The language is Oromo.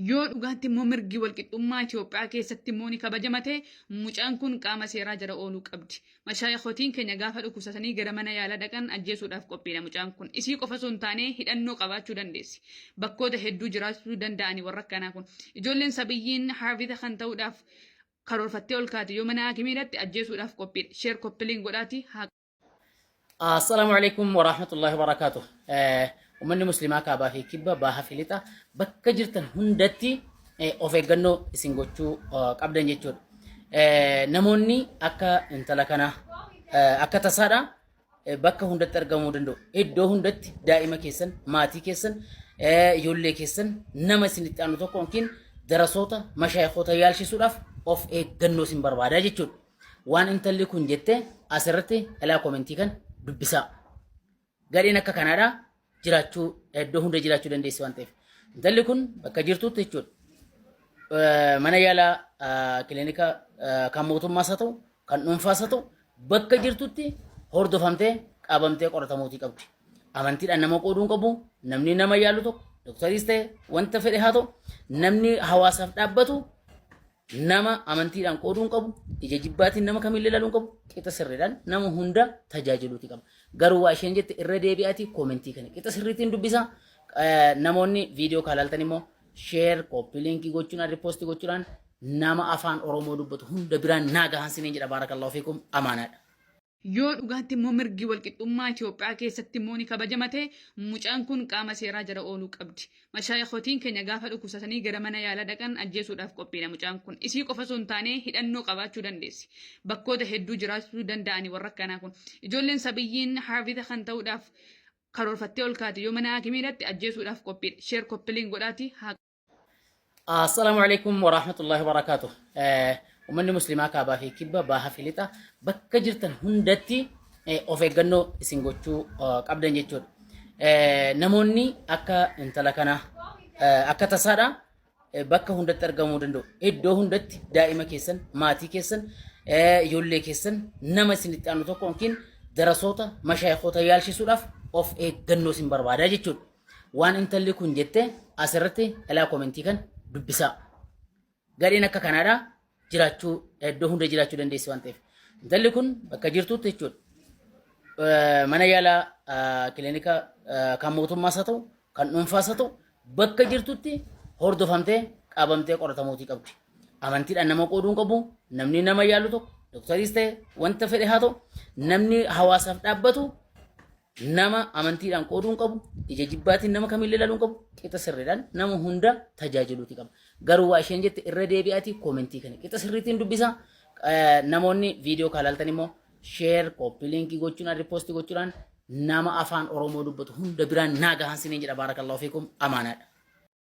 Yoo dhugaatti immoo mirgi walqixxummaa Itoophiyaa keessatti immoo ni kabajama ta'e, mucaan kun qaama seeraa jala ooluu qabdi. Mashaayikhootiin keenya gaafa dhukkubsatanii gara mana yaalaa dhaqan ajjeesuudhaaf qophiidha mucaan kun. Isii qofa osoo hin taane hidhannoo qabaachuu dandeessi. Bakkoota hedduu jiraachuu danda'ani warra akkanaa kun. Ijoolleen sabiyyiin haafiza kan ta'uudhaaf karoorfattee ol kaate yoo mana haakimii hidhatte ajjeesuudhaaf qophiidha. Share copy link godhaati haa Assalaamu alaikum warahmatullahi wabarakatuh. Uummanni musliimaa kaabaa fi kibba baha fi lixa bakka jirtan hundatti of eeggannoo isin gochuu qabdan jechuudha. Namoonni akka intala kanaa akka tasaadha bakka hundatti argamuu danda'u. Iddoo hundatti daa'ima keessan, maatii keessan, ijoollee keessan nama isinitti aanu tokko yookiin darasoota mashaayikoota yaalchisuudhaaf of eeggannoo isin barbaada jechuudha. Waan intalli kun jette asirratti ilaa komentii kan dubbisaa. Gadheen akka kanaadha jiraachuu iddoo hunda jiraachuu dandeessi waan ta'eef. Intalli kun bakka jirtutti jechuudha. Mana yaalaa kilinika kan mootummaas haa ta'u kan dhuunfaas haa ta'u bakka jirtutti hordofamtee qabamtee qoratamuutii qabdi. Amantiidhaan nama qooduu hin qabu. Namni nama yaalu tokko doktariis ta'e wanta fedhe haa ta'u namni hawaasaaf dhaabbatu nama amantiidhaan qooduu hin qabu, ija jibbaatiin nama kamillee ilaaluu hin qabu, qixa sirriidhaan nama hunda tajaajiluuti qaba. Garuu waa isheen jette irra deebi'aatii koomentii kana qixa sirriitiin dubbisaa. Namoonni viidiyoo kaa ilaaltan immoo sheer, kooppii liinkii gochuudhaan, riippoostii gochuudhaan nama afaan Oromoo dubbatu hunda biraan naa gahaan siniin jedha baarakallahu fiikum amaanaadha. Yoo dhugaatti immoo mirgi walqixxummaa Itoophiyaa keessatti immoo ni kabajama ta'e, mucaan kun qaama seeraa jala ooluu qabdi. Mashaayikhootiin keenya gaafa dhukkubsatanii gara mana yaalaa dhaqan ajjeesuudhaaf qophiidha mucaan kun. Isii qofa osoo hin taane hidhannoo qabaachuu dandeessi. Bakkoota hedduu jiraachuu danda'ani warra akkanaa kun. Ijoolleen sabiyyiin haafiza kan ta'uudhaaf karoorfattee ol kaate yoo mana haakimii hidhatte ajjeesuudhaaf qophiidha. Share copy link godhaatii haa Assalaamu alaikum warahmatullahi wabarakatuh. Uummanni musliimaa kaabaa fi kibba baha fi lixa bakka jirtan hundatti of eeggannoo isin gochuu qabdan jechuudha. Namoonni akka intala kanaa akka tasaadha bakka hundatti argamuu danda'u. Iddoo hundatti daa'ima keessan, maatii keessan, ijoollee keessan nama isinitti aanu tokko yookiin darasoota mashaayikoota yaalchisuudhaaf of eeggannoo isin barbaada jechuudha. Waan intalli kun jette asirratti ilaa komentii kan dubbisaa. Gadheen akka kanaadha jiraachuu iddoo hunda jiraachuu dandeessi waan ta'eef. Intalli kun bakka jirtutti jechuudha. Mana yaalaa kilinika kan mootummaas haa ta'u kan dhuunfaas haa ta'u bakka jirtutti hordofamtee qabamtee qoratamuutii qabdi. Amantiidhaan nama qooduu hin qabu. Namni nama yaalu tokko doktariis ta'e wanta fedhe haa ta'u namni hawaasaaf dhaabbatu nama amantiidhaan qooduu hin qabu, ija jibbaatiin nama kamillee ilaaluu hin qabu, qixa sirriidhaan nama hunda tajaajiluuti qaba. Garuu waa isheen jette irra deebi'aatii koomentii kana qixa sirriitiin dubbisaa. Namoonni viidiyoo kaa ilaaltan immoo sheer, kooppii liinkii gochuudhaan, riippoostii gochuudhaan nama afaan Oromoo dubbatu hunda biraan naa gahaan siniin jedha baarakallahu fiikum amaanaadha.